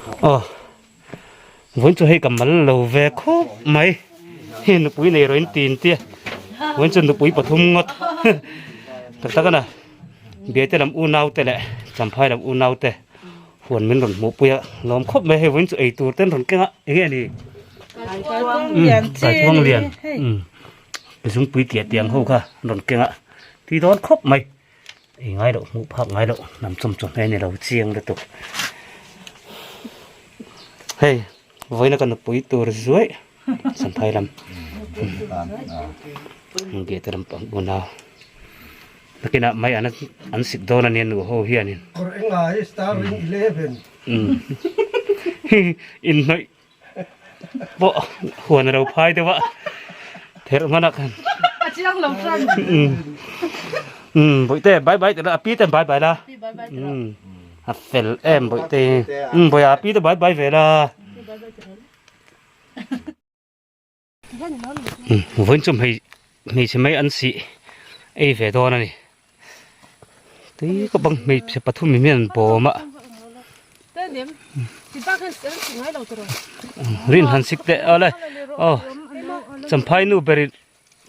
Aw vawiin chu hei ka mal lo ve khawp mai hei nupui nei rawh in ti in tia vawiin chu nupui pathum ngawt tak tak a na biate lam unau te leh champhai lam unau te huan min rawn hmuh pui a lawm khawp mai hei vawiin chu ei tur te an rawn keng a eng nge ni kaikuang lian zungpui tiah tiang ho kha an rawn keng a tui dawn khawp mai. Ei ngai loh hmuh phak ngai loh hnam chawm chaw hmel ni lo chiang lutuk hei vawiina ka nupui tur zuaih samphai lam gate lam pang bun a nakinah mai an an sik dawn ania nu ho hianin Kawr enga hi starring 11. Inhnawih pawh huan a lo phai deuh a therh hman a khan a chiang lo tran um bawihte bye bye tih la a pi ten bye bye la um a fel em bawihte um bawih a pi te bye bye ve la um vawiin chu hmei hmeichhe mai an sih ei ve dawn a ni tui ka bang hmeichhe pathum in hian an bawm a rin han sik teh awle aw champhai nu ber in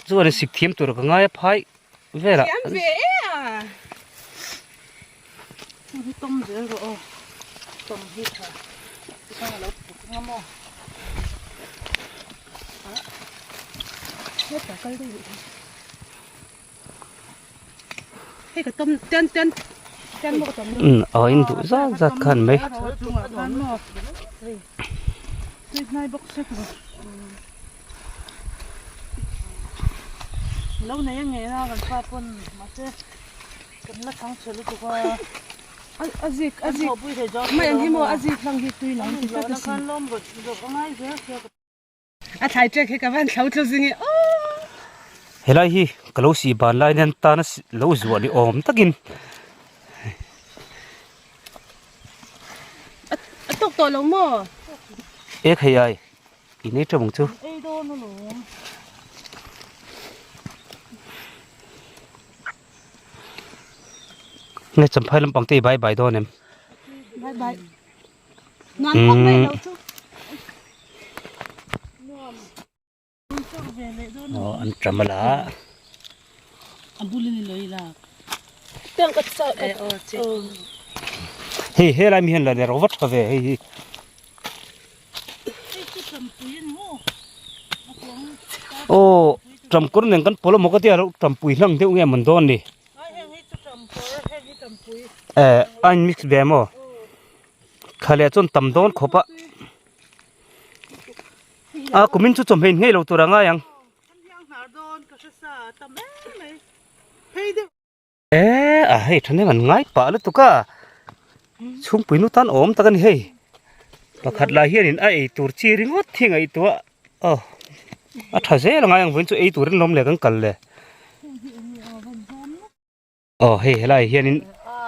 chuan in sik thiam tur ka ngai a phai velah Aw in duh zat zat khan mai. A thlai ṭek hi ka van thlo tlu zing i aww. Helai hi ka lo sih ban lai hian tana lo zuah ni awm takin. A tawk tawh lo maw? Ek hei ai i nei ṭeuh ang chu. Ei dawn alawm. Nge champhai lampang te i bye bye dawn em? Bye bye. Nuam khawp mai lo chu. Nuam. Aw an ṭam a la. A bul in i la. Teng ka sa ka aw che. Hei helai mi hian la ner vat tha ve hei hi. Aw ṭamkawr nen kan pawlh a maw ka tia lo ṭampui hlang deuh nge mawn dawn ni. Eh a in mix ve maw thla leh chuan tam dawn khawp a a kumin chu chawhmeh ngei lo tur a ngai ang eh a hei thahnem an ngai pah lutuk a chhungpui nu tan awm tak a ni hei pakhat lah hianin a ei tur chi ringawt hi ngaihtuah aw a tha zel a ngai ang vawiin chu ei turin lawm leh kan kal le. Aw hei helaiah hianin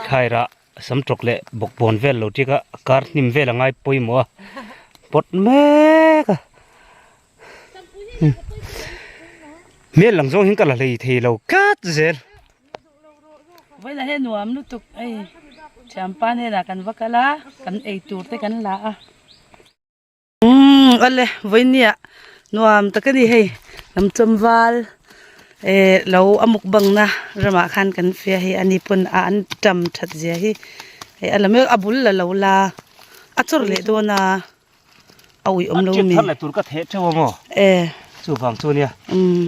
thlai rah sam tawk leh bawkbawn vel lo ṭik a kar hnim vel a ngai pawimawh a pawt mek a hmel lang zawng hian ka la hlei thei lo tlat zel. Vawilah hian nuam lutuk hei thianpa hnenah kan va kal a kan ei tur te kan la a. Umm awle vawinia nuam tak a ni hei lam chawmval eh lo a mukbang na ramah khan kan fia hei ani pawn a an tam that zia hi hei a la mek a bul la lo la a chawr leh dawn a a ui awm lo mi thar leh tur ka theh teuh a maw eh chuvang chu nia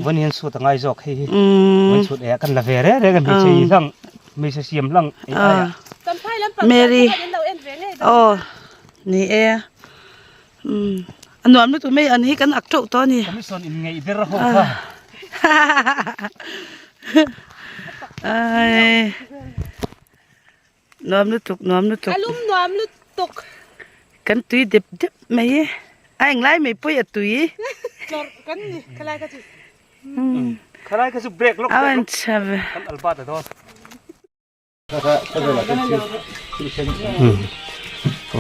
vawiin hian chhut a ngai zawk hei hi vawiin chhut eh kan la ve reng reng a hmeichhe hi hlang hmeichhe siam hlang ei ai ah Mary aw. Ni e. Umm a nuam lutuk mai an hi kan ak teuh tawh a ni. Commission in ngeih ber ho kha. Ai nuam lutuk nuam lutuk. A lum nuam lutuk. Kan tui dep dep mai e. A englai mai pawih a tui. Tlawrh kan ni khalai kha chu. Khalai kha chu break lawk break lawk. Kan alba ta dawn.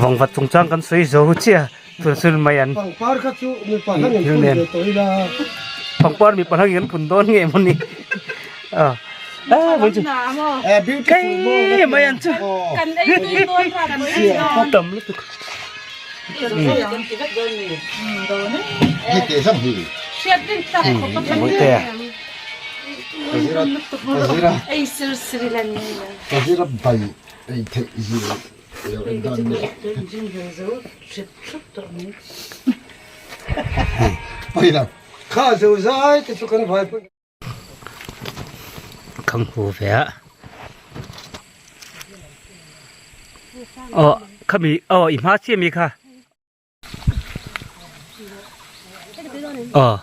Vangvat chungchang kan sawi zo chiah tun sul mai an Pangpar kha chu mipa hlang in phun ve tawh ila. Pangpar mipa hlang in an phun dawn nge maw ni. A vawi chu. Beautiful mai an chu. Kan ei tui dawn ran tam lutuk. Bawitea. Khang hu ve a. Aw khami aw i hma chiah mi kha. Aw.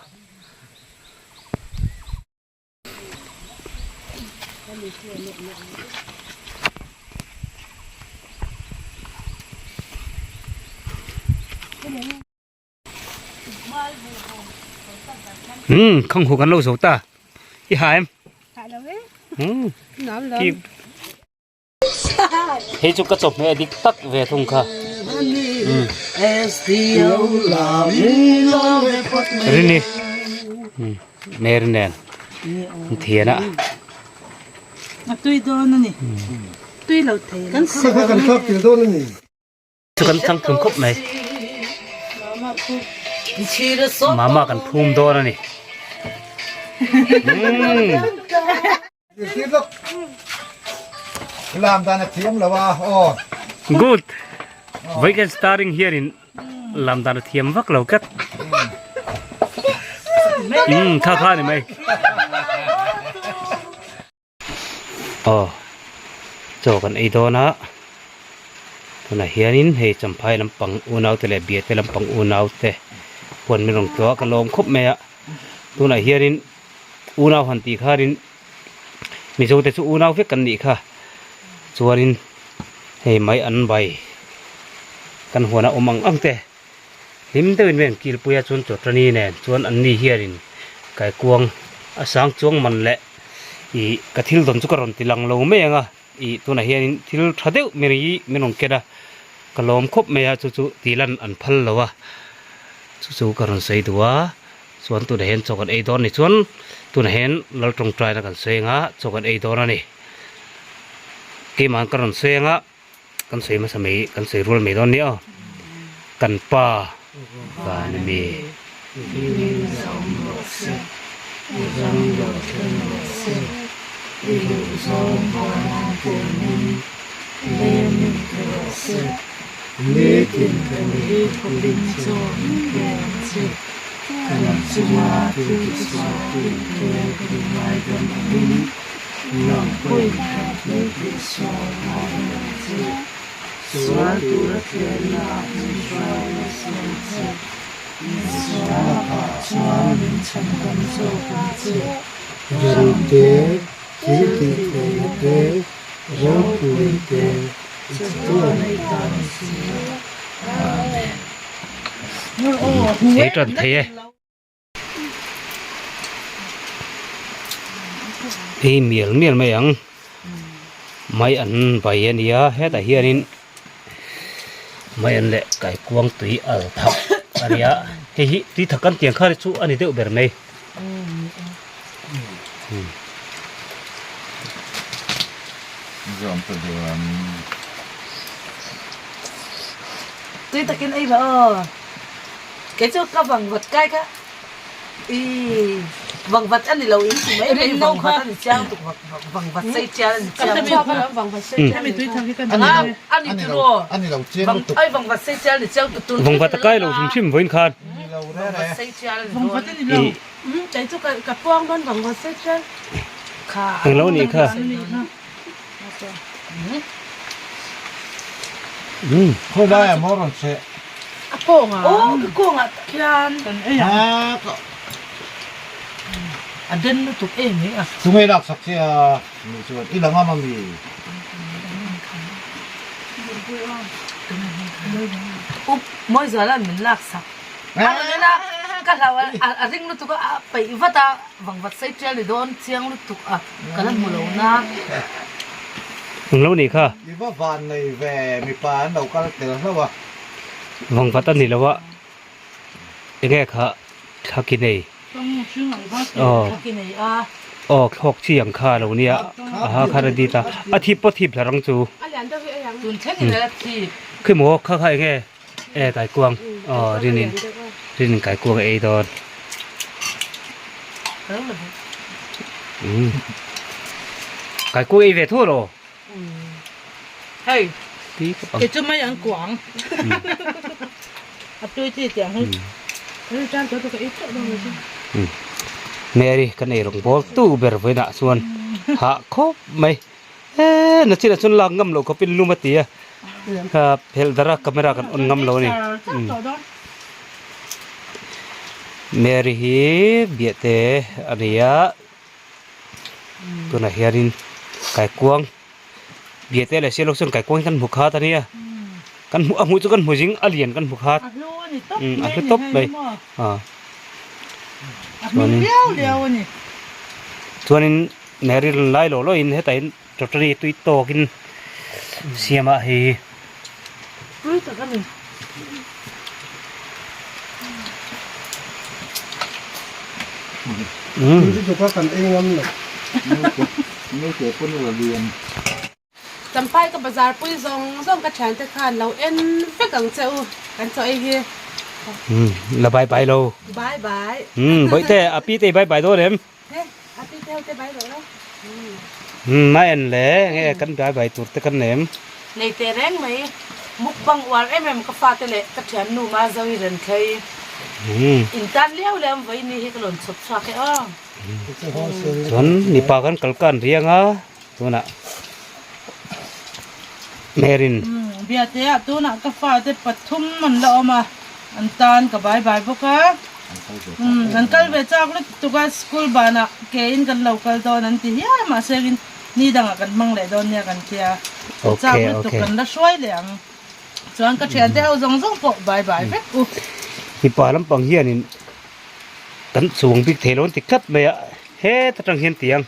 Umm khang hu kan lo zo ta i ha em umm hei chu ka chawhmeh dik tak ve thung kha umm rini umm Mary nen an thian a. A tui dawn a ni tui lo thei kan thlak tel dawn a ni. Chu kan chang thung khawp mai. Mama kan phum dawn a ni. Good. Weekend starting here in lam dan a thiam vak lo kat. Hmm, kha kha ni mai. Aw chaw kan ei dawn a tunah hianin hei champhai lampang unau te leh biate lampang unau te huan min rawn tlawh a ka lawm khawp mai a tunah hianin unau han tih khanin mizo te chu unau vek kan nih kha chuanin hei mai an bai kan huan a awm ang ang te. Hlim deuhin mai an kilpui a chuan chawtani nen chuan an ni hianin kaikuang a sang chuang man leh ih ka thil dawn chu ka rawn ti lang lo mai ang a ih tunah hianin thil tha deuh mai hi min rawn ken a ka lawm khawp mai a chu chu tih lan an phal lo a chu chu ka rawn sawi duh a chuan tunah hian chaw kan ei dawn a ni chuan tunah hian lal tawngtaina kan sawi ang a chaw kan ei dawn a ni keimah ka rawn sawi ang a. Kan sawi hmasa mai, kan sawi rual mai dawn nia aw. Kan pa van a mi. I zawm rawh se, i ram lo thleng rawh se, i duh zawm vana tiangin lem min pe rawh se. Nitin kan ei khawpin chaw min pe ang che, kan chunga thiltisual tihte kan ngaidam angin. Nang pawhin kan thil tih sual ngai ang che, sual tura tlerna ah min hruai nasa ang che, misual lakah chuan min chhan dam zawk ang che. Ram te, thil tih theihna te, ropui te, chatuan i ta ni si. Amen. Ei tan thei e. Hei mial mial mai ang mai an vai a nia hetah hianin mai an leh kaikuang tui al thak a nia hei hi tui thak kan tiang kha chu a ni deuh ber mai. Tui takin ei rawh aw. Kei chu ka vangvat kai kha i vangvat a ni lo in ti mai mai vangvat a ni chiang tuk vangvat sei chial a ni chiang a ni tiraw ai vangvat sei chial a ni chiang tuk tun Vangvat a kai lo hrim hrim vawiin khan. Vangvat sei chial a ni dawn. Kei chu ka puang dawn vangvat sei chial. Englo nih kha. Khawilai ah maw rawn cheh? A kawngah. Aw ka kawngah tak hian. Kan ei ang. Ha ka. A den lutuk em hi a. Chungei lak sak che a nih chuan i la ngam a mi? Up Mawizuala'n min lak sak. A rawn en a, ka hlau a, a ring lutuk a, a peih vat a, vangvat sei tial ni dawn chiang lutuk a, ka la hmu lo na. Eng lo nih kha. I va van nei ve, mipa an lo kal tel hlauh a. Vangvat a ni lo a, enge kha thla ki nei. Aw aw thlawk chi ang kha a lo nia, a ha kha ready ta, a thip pawh thip hlar ang chu. Tun thlengin a la thip. Khi maw kha kha enge. E kaikuang aw rinin rinin kaikuang a ei dawn. Kaikuang ei ve thu ro. Hei kei chu mai an kuang a tui chi tiang hi. Mary kan ei rawng bawl tu ber vawiinah chuan hah khawp mai. Eee nachinah chuan lak ngam loh khawpin lum a ti a, phelh darh a camera kan on ngam lo a ni. Mary hi biahte a ni a, tunah hianin kaikuang biahte leh sialawk chuan kaikuang hi kan hmu khat a nia, kan hmuh a hmuh chu kan hmu zing a lian kan hmu khat a hlu tawp mai chuanin. Mary rawn lai lo lo in hetah hian chawtani tui tawk in siam a hei Tui tak a ni. Tui lutuk a kan ei ngam lo. Naute pawn a la lian. Champhai ka bazar pui zawng zawng ka thiante khan lo en vek ang che u kan chaw ei hi. Umm la bye bye lo. Bye bye. Umm bawihte a pi te bye bye dawn em? He a pi te ho te bye rawh lo. Umm a en le nge kan bye bye tur te kan nem. Nei teh reng mai mukbang uar em em ka fate leh ka thiannu Mazawi Renthlei in tan liau liau vawi ni hi ka rawn chhawp chhuak e aw. Chuan mipa kan kal kan riang a. Tunah Merin. Biate ah tunah ka fate pathum an la awm a, an tan ka bai bai bawk a. An kal ve chak lutuk a, school banah ke in kan lo kal dawn an ti hial a, mahse in ni dangah kan hmang leh dawn nia kan tia. Chak lutuk kan la hruai leh ang. Chuan ka thiante ho zawng zawng pawh bai bai vek u. Mipa lampang hianin kan chuang bik thei lo an ti tlat mai a, heta tang hian tiang.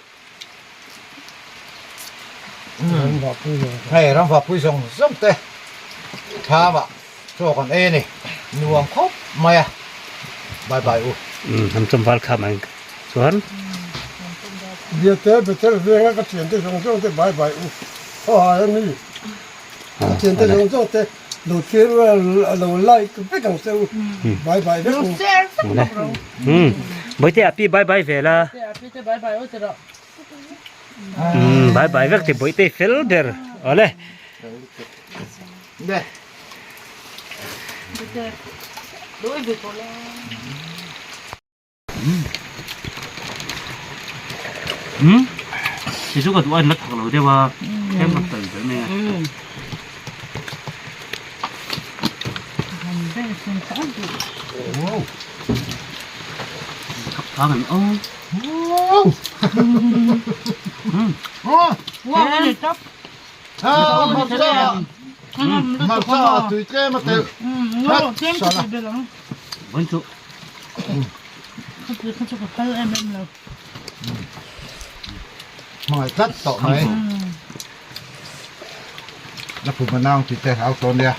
Hei ramvapui zawng zawng te thlamah chaw kan ei a ni nuam khawp mai a bye bye u. Hnam chawm val kha mai chuan. Biate Bethel venga ka thiante zawng zawng te bye bye u thaw hai a mi ka thiante zawng zawng te lo thlir lo like vek ang che u bye bye vek u. Bawihte a pi bye bye ve la. Bye bye vek ti bawihte i fel ber awle. Ti chu ka duh a in la thak lo deuh a tlem ka tal ber mai a. Thak thang em aw. Hmangaih tlat tawh mai. La pum a nang tih te hlau tawn nia.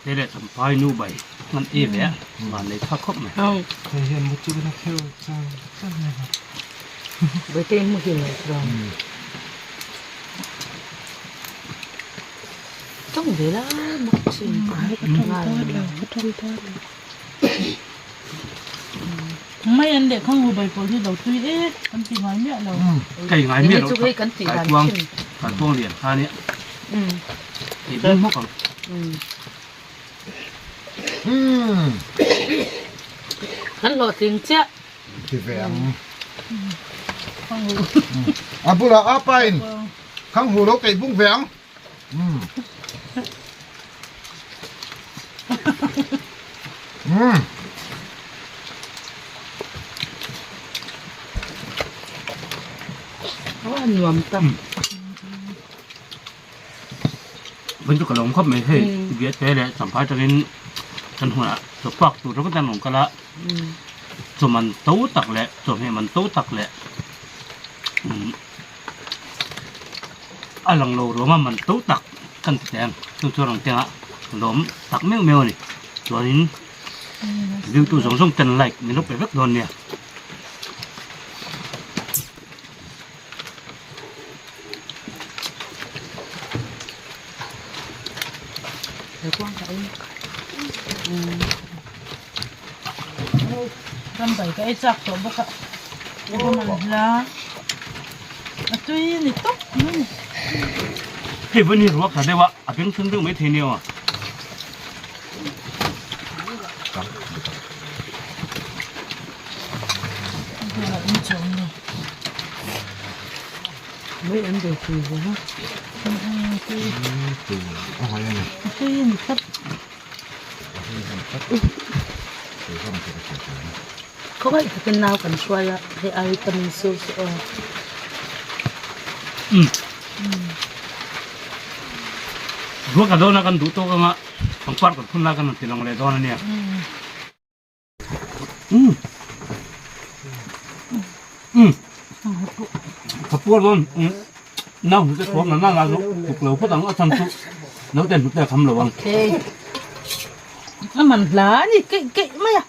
Te leh champhai nu bai hman e ve a van nei tha khawp mai. Hei hian mu chu na kheu chang chang mai ha. Bawihte in muhil lo chuan. Tawng ve la mak chin. Ka tawng tawt lo, ka tawng tawt lo. Mai an leh khang hu bai pawl hi lo tui e kan ti ngai miah lo. Kai ngai miah lo kai kuang kai kuang lian kha nia. Ei bung hmawk ang. Kan hlawhtling chiah. Ti ve ang. A bulah a pa in khang hu lo keih bung ve ang. Nuam tak. Vân chu ka lawm khawp mai hei Biate leh Champhai atangin kan hunah chaw pak tur ringawt an rawn kal a chaw man to tak leh chawhmeh man to tak leh a lang lo ruang a man to tak kan ti teh ang chu chuan ang tengah lawm tak meuh meuh a ni chuanin view tu zawng zawng ten like min lo pe vek dawn nia. Kaikuang ka ei. Rambai ka ei chak tawh bawk a. Raman hla. A tui ni tawp mai ni. Hei vawiin hi ruak tha deuh a, a beng thleng deuh mai thei nia aw. Mai an bei tui ve a. Tui ni tawp. Khawngaih takin nau kan hruai a, hei ai tam in sur chu aw. Ruak a dawn a kan duh tawk anga pangpar kan phun lai kan rawn ti lang leh dawn a nia. Ka puar dawn nau hnute thuam na na chu tuk lo phawt ang a chhan chu naute hnute a kham lo ang. A man hla a ni keih keih mai a.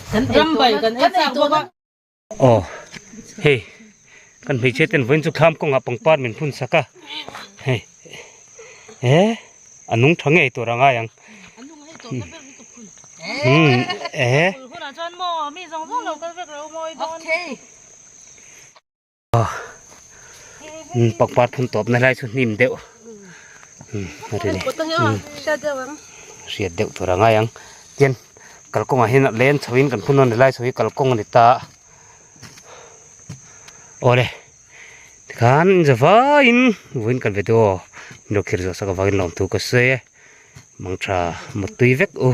Rambai kan ei chak bawk a. Aw hei kan hmeichhia ten vawiin chu thlam kawngah pangpar min phun sak a hei he a nung tha ngei tur a ngai ang umm ehe pangpar phun tawp na lai chu hnim deuh a ri ni hriat deuh tur a ngai ang tin kalkawngah hian a len chho in kan phun dawn a ni lai chho hi kalkawng a ni ta awle tikhan zavaiin vawiin kan video min lo khir zawh sak avangin lawmthu ka sawi e mangtha mutui vek u.